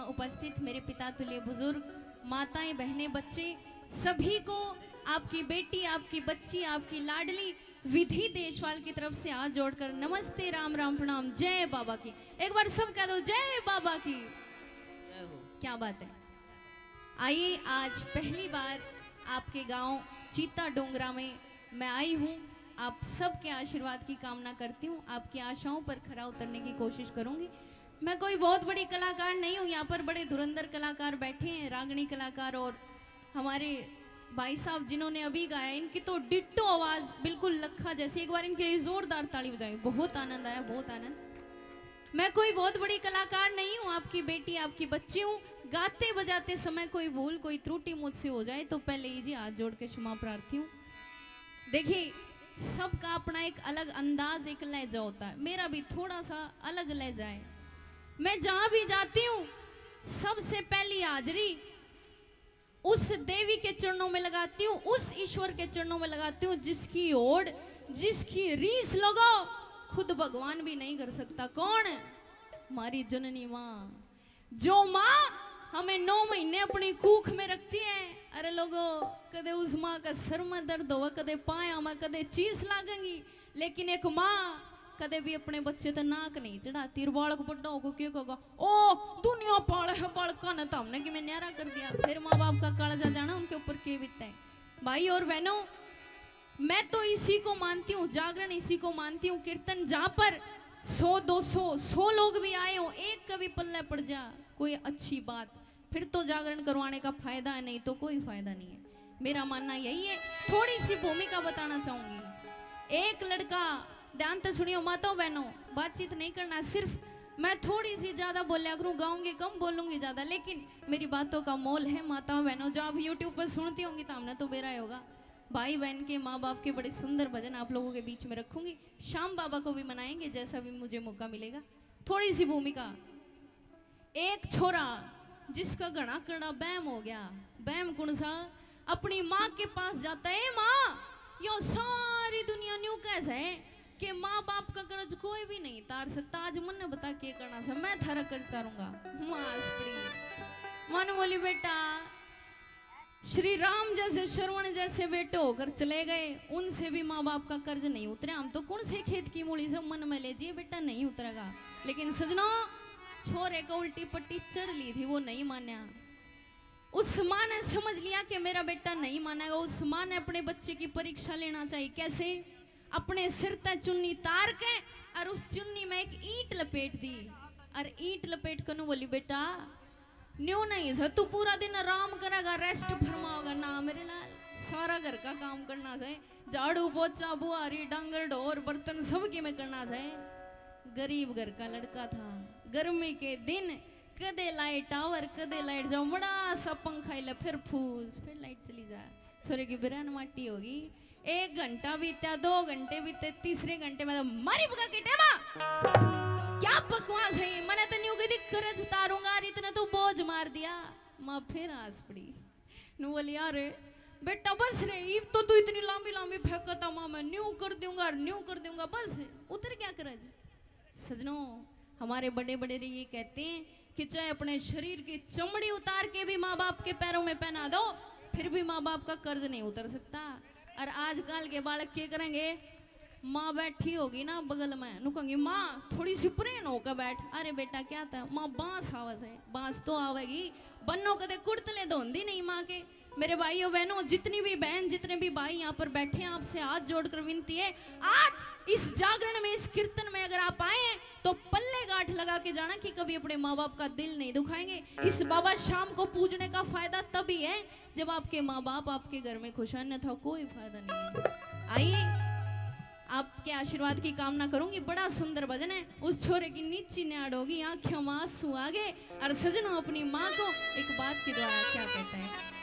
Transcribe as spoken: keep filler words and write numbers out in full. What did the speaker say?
उपस्थित मेरे पिता तुल्य बुजुर्ग, माताएं, बहनें, बच्चे, सभी को आपकी बेटी, आपकी बच्ची, आपकी लाडली विधि देशवाल की तरफ से हाथ जोड़कर नमस्ते, राम राम, प्रणाम, जय बाबा की। एक बार सब कह दो, जय बाबा की। जय हो। क्या बात है। आइए, आज पहली बार आपके गांव चीता डोंगरा में मैं आई हूँ। आप सबके आशीर्वाद की कामना करती हूँ, आपकी आशाओं पर खरा उतरने की कोशिश करूँगी। मैं कोई बहुत बड़ी कलाकार नहीं हूँ, यहाँ पर बड़े धुरंधर कलाकार बैठे हैं, रागनी कलाकार और हमारे भाई साहब जिन्होंने अभी गाया, इनकी तो डिट्टो आवाज़ बिल्कुल लखा जैसी। एक बार इनके लिए जोरदार ताली बजाएं, बहुत आनंद आया, बहुत आनंद। मैं कोई बहुत बड़ी कलाकार नहीं हूँ, आपकी बेटी, आपकी बच्ची हूँ। गाते बजाते समय कोई भूल, कोई त्रुटि मुझसे हो जाए तो पहले ही जी हाथ जोड़ के क्षमा प्रार्थी हूँ। देखिए, सबका अपना एक अलग अंदाज, एक लहजा होता है। मेरा भी थोड़ा सा अलग लहजा है। मैं जहाँ भी जाती हूँ, सबसे पहली हाजिरी उस देवी के चरणों में लगाती हूँ, उस ईश्वर के चरणों में लगाती हूँ, जिसकी ओड़, जिसकी रीस लोगों खुद भगवान भी नहीं कर सकता। कौन? हमारी जननी माँ। जो माँ हमें नौ महीने अपनी कूख में रखती है। अरे लोगों, कदे उस माँ का सर में दर्द होवे, कदे पाया में, कदे चीस लागेंगी, लेकिन एक माँ कदे भी अपने बच्चे ते नाक नहीं चढ़ाती। और बालक बड़ा होकर के कहेगा, "ओ, दुनिया पाल है, बालका ने तो हमने किमें न्यारा कर दिया।" फिर माँ बाप का कालजा जाना उनके ऊपर के बीते। भाई और बहनों, मैं तो इसी को मानती हूँ, जागरण इसी को मानती हूँ। कीर्तन जहाँ पर सौ, दो सौ, सौ लोग भी आए हो, एक का भी पल्ले पड़ जा, कोई अच्छी बात, फिर तो जागरण करवाने का फायदा है, नहीं तो कोई फायदा नहीं है। मेरा मानना यही है। थोड़ी सी भूमिका बताना चाहूंगी। एक लड़का, ध्यान से सुनियो माताओं बहनों, बातचीत नहीं करना, सिर्फ मैं थोड़ी सी ज्यादा बोल्या करूँ, गाऊंगी कम, बोलूंगी ज्यादा, लेकिन मेरी बातों का मोल है। माताओं बहनों, जो आप YouTube पर सुनती होंगी तो हमने तो बेरा ही होगा। भाई बहन के, माँ बाप के बड़े सुंदर भजन आप लोगों के बीच में रखूंगी। श्याम बाबा को भी मनाएंगे जैसा भी मुझे मौका मिलेगा। थोड़ी सी भूमिका। एक छोरा जिसका घणा कड़ा बहम हो गया। बहम कौन सा? अपनी माँ के पास जाता है, "ए माँ, यो सारी दुनिया न्यू कह से कि माँ बाप का कर्ज कोई भी नहीं तार सकता, आज मन्ने बता के करना से, मैं थारा कर्ज तारूंगा।" माँ हंस पड़ी। माँ ने बोली, "बेटा, श्री राम जैसे, श्रवण जैसे बेटे होकर चले गए, उनसे भी माँ बाप का कर्ज नहीं उतरे। हम तो कौन से खेत की मूली से, मन में ले जिए बेटा, नहीं उतरेगा।" लेकिन सजनों, छोरे को उल्टी पट्टी चढ़ ली थी, वो नहीं मान्या। उस माँ ने समझ लिया कि मेरा बेटा नहीं मानेगा। उस माँ ने अपने बच्चे की परीक्षा लेना चाहिए। कैसे? अपने सिर तै चुन्नी तार के और उस चुन्नी में एक ईंट लपेट दी और ईंट लपेट कर न्यू बोली, "बेटा, न्यू नहीं से तू पूरा दिन आराम करेगा, रेस्ट फरमाओगा ना मेरे लाल, सारा घर का काम करना से, झाड़ू पोछा बुहारी डांगर ढोर बर्तन सब की मैं करना से।" गरीब घर का लड़का था। गर्मी के दिन कदे लाइट आवे, कदे लाइट जाओ, बड़ा सा पंखा ही ले, फिर फूस, फिर लाइट चली जा। छोरे की बिरान माटी होगी। एक घंटा बीत्या, दो घंटे बीते, तीसरे घंटे में तो मारी बगा के टेमा। क्या बकवास है ये? मैंने तो न्यू कह दी कर्ज तारूंगा, और इतने तो बोझ मार दिया। माँ फिर हंस पड़ी। न्यू बोली, "अरे बेटा बस रे, इब तो तू इतनी लंबी लंबी फेंकता माँ, मैं न्यू कर दूंगा और न्यू कर दूंगा, बस उतर गया कर्ज।" सजनों, हमारे बड़े बड़े रे ये कहते हैं कि चाहे अपने शरीर की चमड़ी उतार के भी माँ बाप के पैरों में पहना दो, फिर भी माँ बाप का कर्ज नहीं उतर सकता। और आजकल के बालक के करेंगे, माँ बैठी होगी ना बगल में, नु कहेंगे, "माँ, थोड़ी सी परेन होकर बैठ।" अरे बेटा, क्या था? माँ, बांस आवे से। बांस तो आवेगी, बन्नो कदे कुड़तले धोंदी नहीं माँ के। मेरे भाइयों बहनों, जितनी भी बहन, जितने भी भाई यहाँ पर बैठे हैं, आपसे हाथ जोड़कर विनती है, आज इस जागरण में, इस कीर्तन में अगर आप आए हैं तो पल्ले गांठ लगा के जाना कि कभी अपने माँ बाप का दिल नहीं दुखाएंगे। इस बाबा श्याम को पूजने का फायदा तभी है जब आपके माँ बाप आपके घर में खुश हैं, अन्यथा कोई फायदा नहीं है। आइए, आपके आशीर्वाद की कामना करूंगी। बड़ा सुंदर भजन है। उस छोरे की नीची न्याड़ होगी, आंखों में आंसू आ गए। और सजनों, अपनी माँ को एक बात के द्वारा क्या कहता है?